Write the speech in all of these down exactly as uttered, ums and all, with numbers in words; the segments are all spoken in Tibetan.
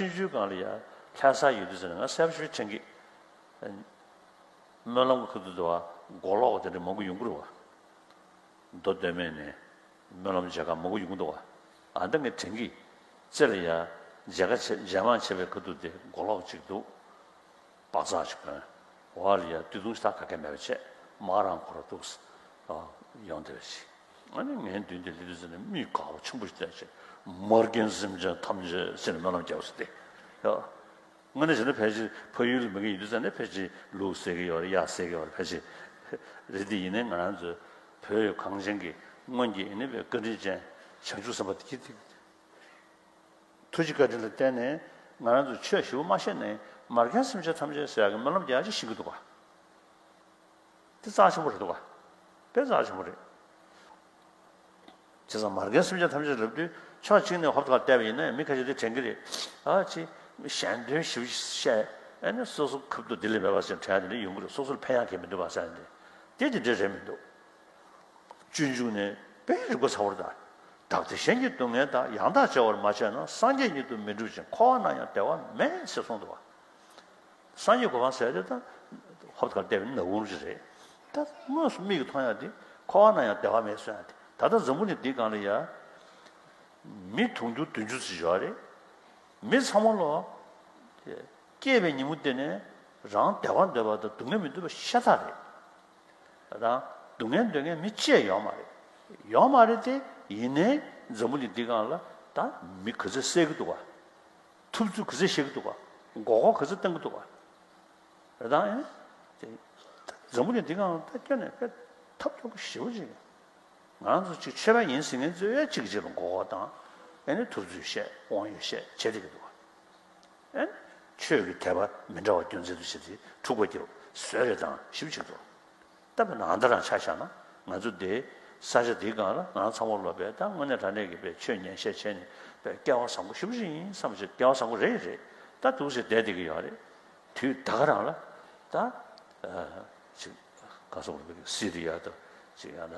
ཆུང་ཆུང་སྒང་ལ་ཡ་ལྷ་ས་ཡོད་དུས་ཟེར་ན་ང་གསལ་པོ་ཞིག་དྲན་གི། སྨོན་ལམ་གྱི་ཁ་ཐུག་ཏུ་བ་མགོ་ལོག་པ་དེ་འདྲ་མང་པོ་ཡོང་གི་རེད་བ། མདོ་སྟོད་སྨད་ནས་སྨོན་ལམ་མཇལ་ཁ་མང་པོ་ཡོང་གི་འདུག་བ། ཨ་ད་ངས་དྲན་གི། རྩེ་ལ་ཡ་མཇལ་ཁ་བྱེད་མཇལ་མང་བྱེད་པའི་ཁ་ཐུག་དེ་མགོ་ལོག་ཅིག་འདུག། སྦག་ཚག་ཅིག་གོན། འོག་ལ་ཡ་སྟོད་ཐུང་ཞིག་ད་ག་གེ་མེད་པ་བྱས་མ་རང་ཁོ་ར་འདུག། ཡོང་བསྡད་པ་ཞིག། ཨ་ནི་ངའི་མདུན་དེ་སླེབས་དུས་ཙམ་ནས་མི་དཀར་པོ་ཆེན་པོ་ཞིག་བསྡད་བྱས་མ་རྒན་སེམས་ཅན་ཐམས་ཅད་ཟེར་ནས་སྨོན་ལམ་རྒྱག་པ་ཞིག་སྟེ། ཡ། དངོས་གནས་བྱས་ན་ཕལ་ཆེར་ཕ་ཡུལ་ལ་མི་གི་ཡིན་དུས་ཙམ་ནས་ཕལ་ཆེར་ལུག་བསད་ཀྱི་ཡོད་རེད། གཡག་བསད་ཀྱི་ཡོད་རེད། ཕལ་ཆེར་རེད་དེ། ཡིན་ནའི་ང་རང་ཚོའི་བོད་ཡུལ་གངས་ཅན་གྱི་སྔོན་གྱི་ཡིན་ནའི་བཀའ་དྲིན་ཅན་བྱང་ཆུབ་སེམས་དཔའ་དེ་ཁྱེད་ཐུགས་རྗེ་བཀའ་དྲིན་ལ་བརྟེན་ནས་ང་རང་ཚོ་ཆོས་ཞེ་པོ་མ་ཤེས་ནའི་མ་རྒན་སེམས་ཅན་ཐམས་ཅད་ཟེར་ཡག་གི་སྨོན་ལམ་རྒྱག་ཡག་ཅིག་ཤེས་ཀྱི་འདུག་ག། དེ་རྩ་ཆེན་པོ་རེད་འདུག་ག། དཔེ་རྩ་ཆེན་པོ་རེད། བྱས་ཙང་མ་རྒན་སེམས་ཅན་ཐམས་ཅད་ལབ་དུས་ཕྱོགས་གཅིག་ནས་ཧོབ་ཏེ་ཁ་བལྟས་པ་ཡིན་ན་མི་ཁ་ཤས་དེ་དྲན་གྱི་རེད། ཨ་ཅེ། གཞན་དོན་ཞིབ་བཤད། ཨ་ནི་སོ་སོ་ཁབ་ཏུ་ལྡི་ལི་མེད་པ་ཟེར་དྲན་ཡག་དེ་འདྲ་ཡོང་གི་རེད། སོ་སོར་ཕན་ཡག་གི་མི་འདུག་པ་ཟེར་ནས། དེ་དེ་འདྲ་རེད་མི་འདུག། སྤྱོད་འཇུག་ནས་དཔེ་རིག་པ་ཚ་བོར་དང་། བདག་དང་གཞན་གྱི་སྡུག་བསྔལ་དག། ཡང་དག་བྱ་བར་མ་བྱས་ན། སངས་རྒྱས་ཉིད་དུ་མི་འགྲུབ་ཅིང་། འཁོར་བ་ན་ཡང་བདེ་བ་མེད། ཅེས་གསུངས་འདུག་པ། སངས་རྒྱས་གོ་འཕང་ཟེར་དེ་ད་ཧོབ་ཏེ་ཁ་བལྟས་པའི་ནག་ཁུང་ཅིག་རེད། ད་དངོས་སུ་མིག་གིས་མཐོང་ཡག་དེ་འཁོར་བ་ན་ཡང་བདེ་བ་མེད་གསུང་ཡག་དེ། ད་ལྟ་འཛམ་བུ་གླིང་འདིའི་སྒང་ལ་ཡ་མི་དུང་ཕྱུར་བདུན་ཅུ་ཙམ་ཡོད་རེད། མི་ཚང་མ་ལོ་སྐྱེས་པའི་ཉིན་མོ་དེ་ནས་རང་བདེ་བ་འདོད་པ་དང་སྡུག་བསྔལ་མི་འདོད་པ་ཤ་སྟག་རེད། ད་སྡུག་བསྔལ་འདོད་མཁན་མི་གཅིག་ཡོད་མ་རེད། ཡོད་མ་རེད་དེ། ཡིན་ནའི་འཛམ་བུ་གླིང་འདི་སྒང་ལ་ད་མི་ག་ཚོད་བསད་ཀྱི་འདུག་ག། ཐུབ་ཚོད་ག་ཚོད་བཤད་ཀྱི་འདུག་ག། མགོ་སྐོར་ག་ཚོད་གཏོང་གི་འདུག་ག། རེད་ད། ཨེ། འཛམ་བུ་གླིང་འདི་སྒང་ལ་ད་ཁྱོན་ནས་དཔེ་ཐབས་སྐྱོ་པོ་ཞེ་པོ་ཅིག། ང་ཚོ་ཅིག་ཆོས་པ་ཡིན་ཟེར་མཁན་ཚོས་གཅིག་གཅིག་ལ་མགོ་སྐོར་བཏང་། ཨེ་ནི་ཐུབ་ཚོད་བཤད། དབང་ཡོད་བཤད་བྱེད་བསྡད་ཀྱི་འདུག་ག། ཨེ་ནི་ཆོས་ཀྱི་དད་པ་མི་འདྲ་བ་སྐྱོན་འཛིན་དུ་བྱེད་དེ་འཁྲུག་པ་སྐྱེ་བ་བཟོས་རེད་དང་ཞིབ་ཅིག་འདུག། ད་དཔེར་ན་ཨ་མདོ་རང་ཆ་བཞག་ན་ང་ཚོ་འདི་ས་ཆ་འདིའི་སྒང་ལ་ང་ཚང་མ་ལོ་པས་ད་དངོས་གནས་དྲང་གནས་ཀྱི་པའི་ཆོས་ཉན་བཤད་བྱས་ནས་པའི་སྐལ་བ་བཟང་པོ་ཞེ་པོ་ཅིག་ཡིན་བསམ་བྱས། སྐལ་བ་བཟང་པོ་རེད་རེད། ད་འདུག་སེ་བསྡད་བསྡད་ཀྱི་ཡོད་རེད། དུས་ད་ག་རང་ལ་ད་ཅིག་ག་སོང་རེད། སི་རི་ཡ་དང་ཅིག་ཡང་ན་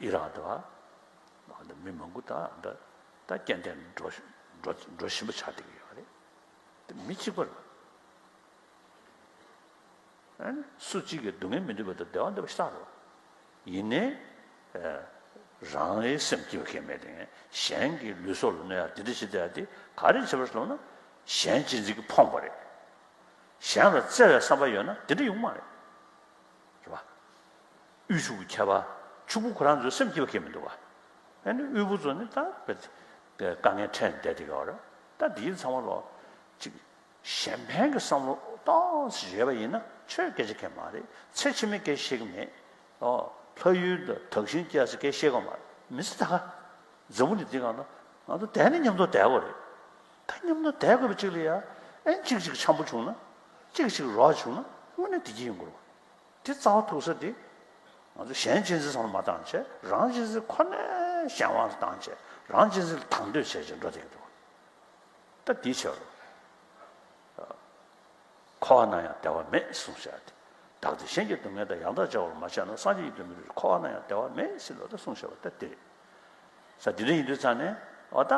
ཨི་རག་དང་མི་མང་པོ་ད་ད་རྐྱེན་འདས་འགྲོ་འགྲོ་འགྲོ་བཞིན་པ་ཆགས་བསྡད་ཀྱི་ཡོད་རེད། དེ་མི་གཅིག་པ་རེད། ཨ་ནི་སུ་གཅིག་གིས་སྡུག་བསྔལ་མི་འདོད་པ་དང་བདེ་བ་འདོད་པ་ཤ་སྟག་རེད། ཡིན་ནའི་རང་རེའི་སེམས་སྐྱིད་པ་གང་ཡང་མེད་དེ། གཞན་གྱི་ལུས་སྲོག་ལ་གནོད་ཡག་དེ་འདྲ་བྱེད་བསྡད་ཡག་དེ་ག་རེ་བྱེད་པ་རེད་ལབ་ན་གཞན་གཅེས་འཛིན་གྱིས་ཕོངས་པ་རེད། གཞན་ལ་བརྩེ་བའི་བསམ་པ་ཡོད་ན་དེ་འདྲ་ཡོང་མ་རེད། རེད་པ། དབུལ་ཕྱུག་གི་ཁྱད་པར། ཕྱུག་པོ་ཁོ་རང་ཚོའི་སེམས་སྐྱིད་པ་གང་ཡང་མི་འདུག་པ། ཨ་ནི་དབུལ་པོ་ཚོ་ནི་ད་དཔེ་དཀའ་ངལ་འཕྲད་ནས་བསྡད་བསྡད་ཀྱི་ཡོད་རེད། ད་འདི་ཚང་མ་ལོ་ཅིག་གཞན་ཕན་གྱི་བསམ་བློ་ཏོག་ཙམ་ཡོད་པ་ཡིན་ན་ཆོས་སྐད་ཆ་གང་ཡང་མ་རེད། ཚེ་ཕྱི་མའི་སྐད་ཆ་བཤད་ཀྱི་མེད། ཨོ། ཕ་ཡུལ་དང་དག་ཞིང་སྐྱེ་ས་སྐད་ཆ་བཤད་ཀྱི་མ་རེད། མི་ཚེ་ད་ག་འཛམ་བུ་གླིང་འདི་སྒང་ལ་ང་ཚོ་བསྡད་ནས་མཉམ་དུ་བསྡད་དགོས་རེད། ད་མཉམ་དུ་བསྡད་དགོས་པ་གཅིག་ལ་ཡ། ཨེ་གཅིག་གཅིག་འཆམ་པོ་བྱུང་ན། གཅིག་གཅིག་རོགས་བྱུང་ན་དངོས་གནས་བདེ་སྐྱིད་ཡོང་གི་རེད། དེ་རྩ་བ་ཐུག་ས་དེ། ང་ཚོ་གཞན་གཅེས་འཛིན་བསམ་བློ་མ་བཏང་བྱས། རང་གཅེས་འཛིན་ཁོ་ནས་གཞན་དབང་དུ་བཏང་བྱས། རང་གཅེས་འཛིན་ལ་དང་དོད་བྱས་བྱས་འགྲོ་བསྡད་ཀྱི་འདུག། ད་འདི་བྱས་རོགས། འཁོར་བ་ན་ཡང་བདེ་བ་མེད་གསུངས་བཞག་སྟེ། བདག་དང་གཞན་གྱི་སྡུག་བསྔལ་དག། ཡང་དག་བྱ་བར་མ་བྱས་ན། སངས་རྒྱས་ཉིད་དུ་མི་འགྲུབ། འཁོར་བ་ན་ཡང་བདེ་བ་མེད་ཟེར་ལོ་ད་གསུངས་བཞག་པ་ད་འདི་རེད། ས་འདི་འདྲ་ཡིན་དུས་ཙང་ནས་འོ་ད་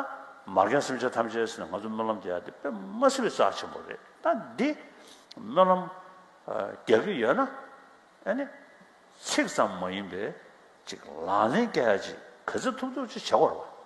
མ་རྒན་སེམས་ཅན་ཐམས་ཅད་ཟེར་ན་ང་ཚོ་སྨོན་ལམ་རྒྱག་ཡག་དེ་དཔེ་མ་སྲིད་པའི་རྩ་ཆེན་པོ་རེད། ད་འདི་སྨོན་ལམ་རྒྱག་གི་ཡོད་ན། ཨ་ནི་ཚིག་ཙམ་མ་ཡིན་པའི་ཅིག་ལག་ལེན་བཀལ་ཡག་ཅིག་ག་ཚོད་ཐུབ་ཐུབ་ཅིག་བྱེད་དགོས་རེད་བ།